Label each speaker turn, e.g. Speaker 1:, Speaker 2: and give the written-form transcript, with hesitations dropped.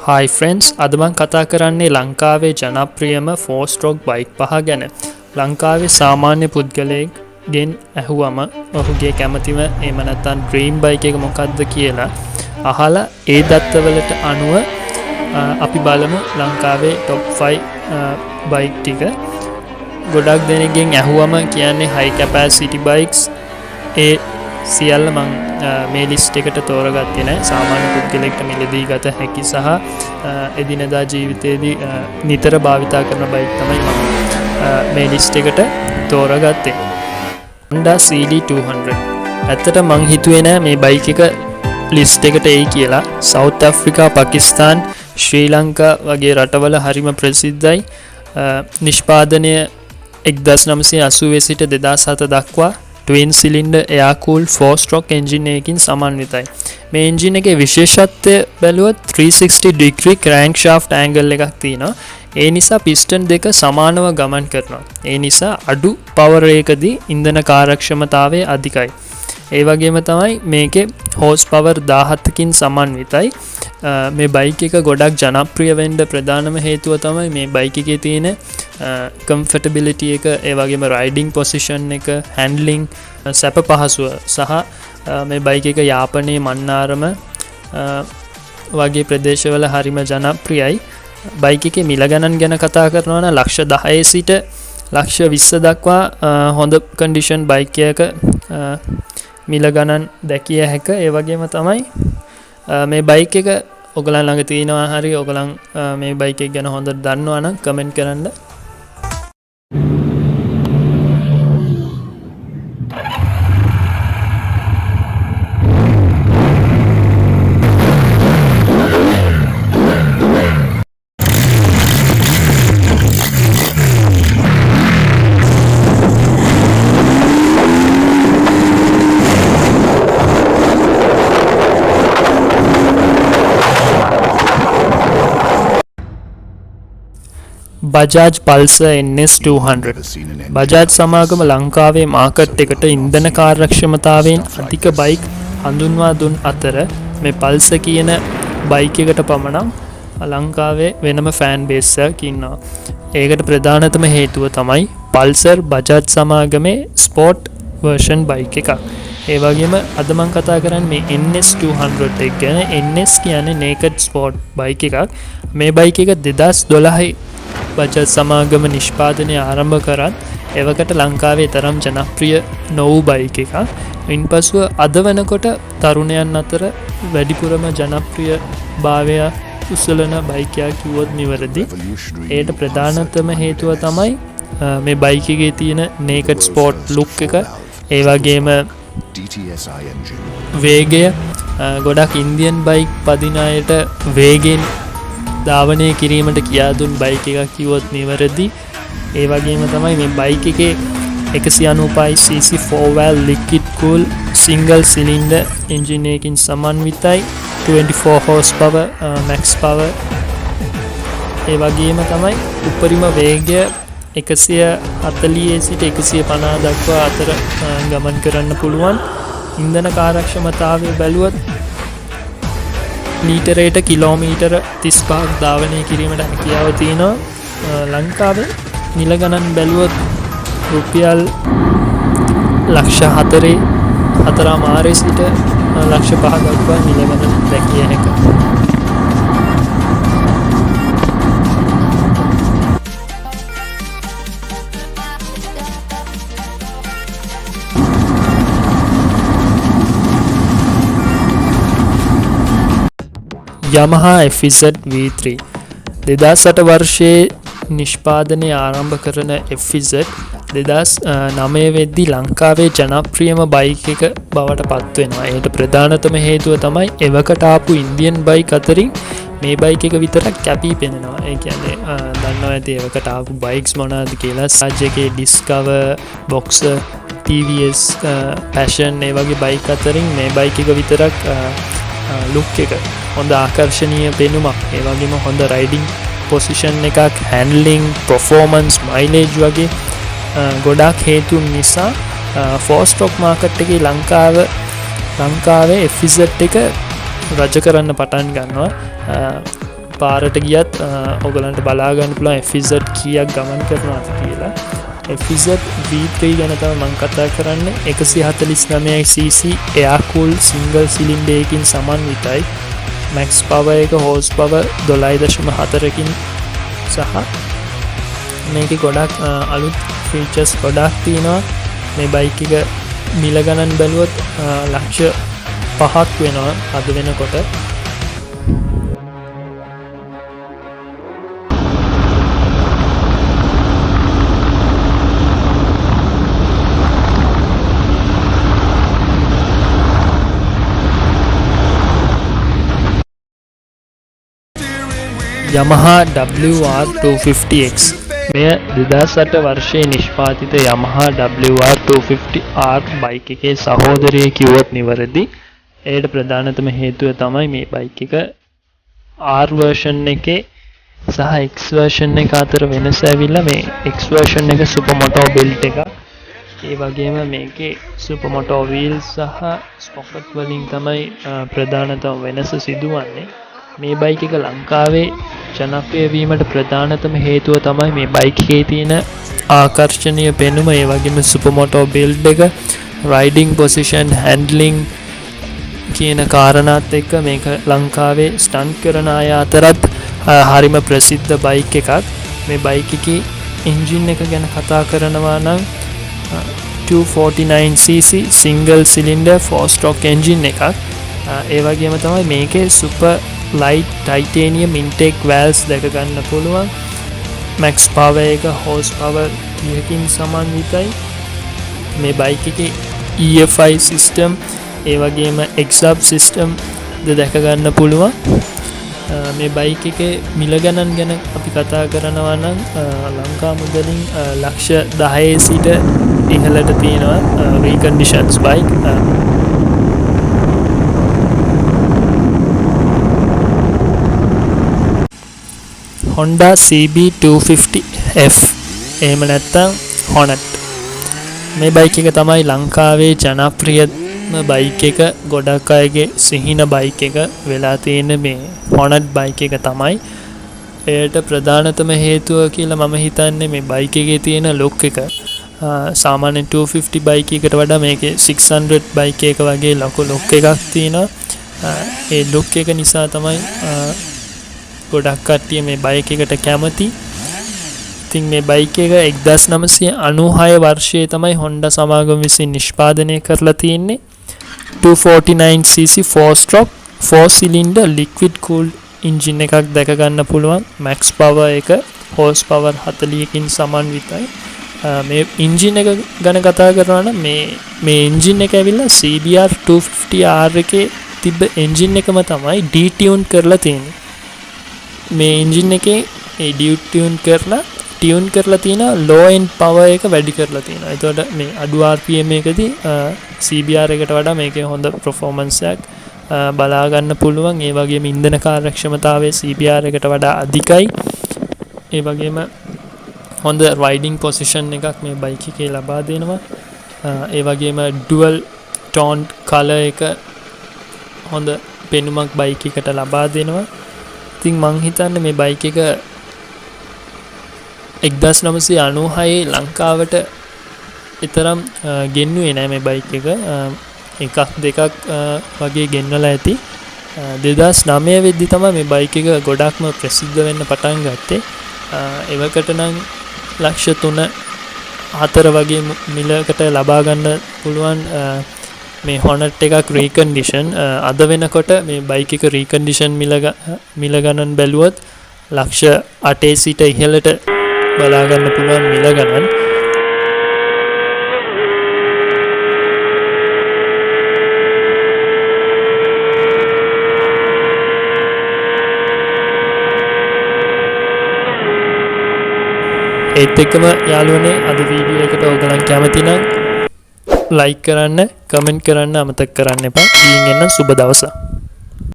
Speaker 1: Hi friends, අද මං කතා කරන්නේ ලංකාවේ ජනප්‍රියම ෆෝ ස්ට්‍රෝක් බයික් පහ ගැන. ලංකාවේ සාමාන්‍ය පුද්ගලයෙක්ගෙන් ඇහුවම ඔහුගේ කැමතිම එහෙම නැත්නම් ඩ්‍රීම් බයික් එක මොකක්ද කියලා අහලා ඒ දත්තවලට අනුව අපි බලමු ලංකාවේ ටොප් 5 බයික් ටික. ගොඩක් දෙනෙක්ගෙන් ඇහුවම කියන්නේ හයි කැපැසිටි බයික්ස්. ඒ සියල්ල මං මේ ලිස්ට් එකට තෝරගත්තේ නෑ. සාමාන්‍ය පුද්ගලයෙක්ට මිලදී ගත හැකි සහ එදිනෙදා ජීවිතයේදී නිතර භාවිතා කරන බයික් තමයි මම මේ ලිස්ට් එකට තෝරගත්තේ. Honda CD200. ඇත්තට මං හිතුවේ නෑ මේ බයික් එක ලිස්ට් එකට එයි කියලා. සවුත් ඇෆ්‍රිකා, පාකිස්තාන්, ශ්‍රී ලංකා වගේ රටවල හරිම ප්‍රසිද්ධයි. නිෂ්පාදනය 1980 සිට 2007 දක්වා twin cylinder air cool 4 stroke engine එකකින් සමන්විතයි. මේ එන්ජින් එකේ විශේෂත්වය බැලුවොත් 360 ඩිග්‍රී ක්‍රෑන්ක් ෂාෆ්ට් ඇන්ගල් එකක් තියෙනවා. ඒ නිසා පිස්ටන් දෙක සමානව ගමන් කරනවා. ඒ නිසා අඩු පවර් එකකදී ඉන්ධන කාර්යක්ෂමතාවය අධිකයි. ඒ වගේම තමයි මේකේ හෝස් පවර් 17කින් සමන්විතයි. මේ බයික් එක ගොඩක් ජනප්‍රිය වෙන්න ප්‍රධානම හේතුව තමයි මේ බයික් එකේ තියෙන කම්ෆර්ටබිලිටි එක, ඒ වගේම රයිඩින් පොසිෂන් එක, හැන්ඩ්ලිං, සැප පහසුව සහ මේ බයික් එක යාපනයේ මන්නාරම වගේ ප්‍රදේශවල හරිම ජනප්‍රියයි. බයික් එකේ මිල ගණන් ගැන කතා කරනවා නම් ලක්ෂ 10 සිට ලක්ෂ 20 දක්වා හොඳ කන්ඩිෂන් බයික් එකක මිල ගණන් දැකිය හැක. ඒ වගේම තමයි මේ බයික් එක ඔයගලන් ළඟ තියෙනවා හරි ඔයගලන් මේ බයික් එක ගැන හොඳට දන්නවා නම් කමෙන්ට් කරන්න. බජාජ් පල්සර් NS200. Bajaj සමාගම ලංකාවේ මාකට් එකට ඉන්ධන කාර්යක්ෂමතාවයෙන් අධික බයික් හඳුන්වා දුන් අතර මේ පල්සර් කියන බයික් එකට පමණක් ලංකාවේ වෙනම ෆෑන් බේස් එකක් ඉන්නවා. ඒකට ප්‍රධානතම හේතුව තමයි පල්සර් බජාජ් සමාගමේ ස්පෝර්ට් වර්ෂන් බයික් එකක්. ඒ වගේම අද මං කතා කරන්නේ මේ NS200 එක ගැන. NS කියන්නේ නේකඩ් ස්පෝර්ට් බයික් එකක්. මේ බයික් එක 2012 බජාජ් සමාගම නිෂ්පාදනය ආරම්භ කරත් එවකට ලංකාවේ තරම් ජනප්‍රිය නොවූ බයික් එකක්. ඉන්පසුව අද වෙනකොට තරුණයන් අතර වැඩිපුරම ජනප්‍රිය භාවය උසලන බයික් එකක් කිව්වොත් නිවැරදි. ඒට ප්‍රධානතම හේතුව තමයි මේ බයික් එකේ තියෙන නේකඩ් ස්පෝර්ට් ලුක් එක, ඒ වගේම වේගය. ගොඩක් ඉන්දියන් බයික් පදින අයට වේගෙන් ධාවනය කිරීමට කියා දුන් බයික් එකක් කිව්වොත් නිවැරදි. ඒ වගේම තමයි මේ බයික් එකේ 195 cc 4 valve liquid cool single cylinder engine එකකින් සමන්විතයි. 24 horsepower max power. ඒ වගේම තමයි උපරිම වේගය 140 සිට 150 දක්වා අතර ගමන් කරන්න පුළුවන්. ඉන්ධන කාර්යක්ෂමතාවය බැලුවොත් ලීටරයට කිලෝමීටර 35ක් ධාවනය කිරීමට හැකියාව තියෙනවා. ලංකාවේ මිල ගණන් බැලුවොත් රුපියල් ලක්ෂ හතරේ හතරමාරේ සිට ලක්ෂ පහ දක්වා මිල ගණන් දැකිය හැක. Yamaha FZ V3. 2008 වර්ෂයේ නිෂ්පාදනය ආරම්භ කරන FZ 2009 වෙද්දී ලංකාවේ ජනප්‍රියම බයික් එක බවට පත් වෙනවා. ඒට ප්‍රධානතම හේතුව තමයි එවකට ආපු ඉන්දියන් බයික් අතරින් මේ බයික් එක විතරක් කැපී පෙනෙනවා. ඒ කියන්නේ දන්නවා ඇති එවකට ආපු බයික්ස් මොනවද කියලා. සාජ් එකේ Discover, Boxer, TVS, Passion ඒ වගේ බයික් අතරින් මේ බයික් එක විතරක් ලුක් එක හොඳ ආකර්ශනීය පෙනුමක්, ඒ වගේම හොඳ රයිඩින් පොසිෂන් එකක්, හැන්ඩ්ලිං, පර්ෆෝමන්ස්, මයිලේජ් වගේ ගොඩාක් හේතුන් නිසා ෆෝර් ස්ට්‍රෝක් මාකට් එකේ ලංකාවේ FZ එක රජ කරන්න පටන් ගන්නවා. පාරට ගියත් ඔයගලන්ට බලා ගන්න පුළුවන් FZ කීයක් ගමන් කරනවද කියලා. FZ V3 ගැන තමයි මම කතා කරන්නේ. 149 cc air cool single cylinder එකකින් සමන්විතයි. මැක්ස් පවර් එක හෝස් පවර් 12.4කින් සහ මේකේ ගොඩක් අලුත් ෆීචර්ස් ගොඩක් තියෙනවා. මේ බයික් එක මිල ගණන් බැලුවොත් ලක්ෂ 5ක් වෙනවා අද වෙනකොට. Yamaha WR250X. මෙය 2008 වර්ෂයේ නිෂ්පාදිත Yamaha WR250R bike එකේ සහෝදරය කිව්වොත් නිවැරදි. එයට ප්‍රධානතම හේතුව තමයි මේ බයික් එක R version එකේ සහ X version එක අතර වෙනස ඇවිල්ලා මේ X version එක සුපර් මොටෝ බිල්ට් එකක්. ඒ වගේම මේකේ සුපර් මොටෝ වීල්ස් සහ ස්පොකට් වලින් තමයි ප්‍රධානතම වෙනස සිදුවන්නේ. මේ බයික් එක ලංකාවේ ජනප්‍රිය වීමට ප්‍රධානතම හේතුව තමයි මේ බයික් එකේ තියෙන ආකර්ෂණීය පෙනුම, ඒ වගේම සුපර් මොටෝ බිල්ඩ් එක, රයිඩින් පොසිෂන්, හැන්ඩ්ලිං කියන කාරණාත් එක්ක මේක ලංකාවේ ස්ටන්ට් කරන අය අතරත් හරිම ප්‍රසිද්ධ බයික් එකක්. මේ බයික් එකේ එන්ජින් එක ගැන කතා කරනවා නම් 249 cc single cylinder 4 stroke engine එකක්. ඒ වගේම තමයි මේකේ super light titanium intake valves දැක ගන්න පුළුවන්. මැක්ස් පවර් එක හෝස් පවර් 30කින් සමන්විතයි. මේ බයික් එකේ EFI system, ඒ වගේම එක්සබ් සිස්ටම් ද දැක ගන්න පුළුවන්. මේ බයික් එකේ මිල ගණන් ගැන අපි කතා කරනවා නම් ලංකා මුදලින් ලක්ෂ 10 සිට ඉහළට තියෙනවා රීකන්ඩිෂන්ස් බයික්. Honda CB250F, එහෙම නැත්නම් Hornet. මේ බයික් එක තමයි ලංකාවේ ජනප්‍රියම බයික් එක. ගොඩක් අයගේ සිහින බයික් එක වෙලා තියෙන මේ Hornet bike එක තමයි. එයට ප්‍රධානතම හේතුව කියලා මම හිතන්නේ මේ බයික් එකේ තියෙන ලුක් එක. සාමාන්‍ය 250 බයික් එකට වඩා මේකේ 600 බයික් එක වගේ ලොකු ලුක් එකක් තියෙනවා. ඒ ලුක් එක නිසා තමයි ගොඩක් කට්ටිය මේ බයික් එකට කැමති. ඉතින් මේ බයික් එක 1996 වර්ෂයේ තමයි Honda සමාගම විසින් නිෂ්පාදනය කරලා තියෙන්නේ. 249 cc 4 stroke 4 cylinder liquid cooled engine එකක් දැක ගන්න පුළුවන්. මැක්ස් පවර් එක හෝස් පවර් 40කින් සමන්විතයි. මේ එන්ජින් එක ගැන කතා කරනවා නම් මේ මේ එන්ජින් එක ඇවිල්ලා CBR 250R එකේ තිබ්බ එන්ජින් එකම තමයි ඩීටියුන් කරලා තියෙන්නේ. මේ එන්ජින් එකේ ඒ ඩියුටියුන් කරලා ටියුන් කරලා තියෙන ලෝ එන්ඩ් පවර් එක වැඩි කරලා තියෙනවා. එතකොට මේ අඩු RPM එකදී CBR එකට වඩා මේකේ හොඳ පර්ෆෝමන්ස් එකක් බලා ගන්න පුළුවන්. ඒ වගේම ඉන්ධන කාර්යක්ෂමතාවය CBR එකට වඩා අධිකයි. ඒ වගේම හොඳ රයිඩින් පොසිෂන් එකක් මේ බයික් එකේ ලබා දෙනවා. ඒ වගේම ඩුවල් ටෝන් කලර් එක හොඳ පෙනුමක් බයික් එකට ලබා දෙනවා. ඉතින් මං හිතන්නේ මේ බයික් එක 1996 ලංකාවට එතරම් ගෙන්නුවේ නෑ මේ බයික් එක. එකක් දෙකක් වගේ ගෙන්වලා ඇති. 2009 වෙද්දි තමයි මේ බයික් එක ගොඩක්ම ප්‍රසිද්ධ වෙන්න පටන් ගත්තේ. එවකට නම් ලක්ෂ 3 4 වගේ මිලකට ලබා ගන්න පුළුවන් මේ හොනට් එකක් රීකන්ඩිෂන්. අද වෙනකොට මේ බයික් එක රීකන්ඩිෂන් මිල ගණන් බැලුවොත් ලක්ෂ 8 සිට ඉහළට බලා ගන්න පුළුවන් මිල ගණන්. ඒත් එක්කම යාළුවනේ, අද වීඩියෝ එකට ඔයගලන් කැමති නම් ලයික් කරන්න, කමෙන්ට් කරන්න අමතක කරන්න එපා. ගිහින් එන්න, සුබ දවසක්.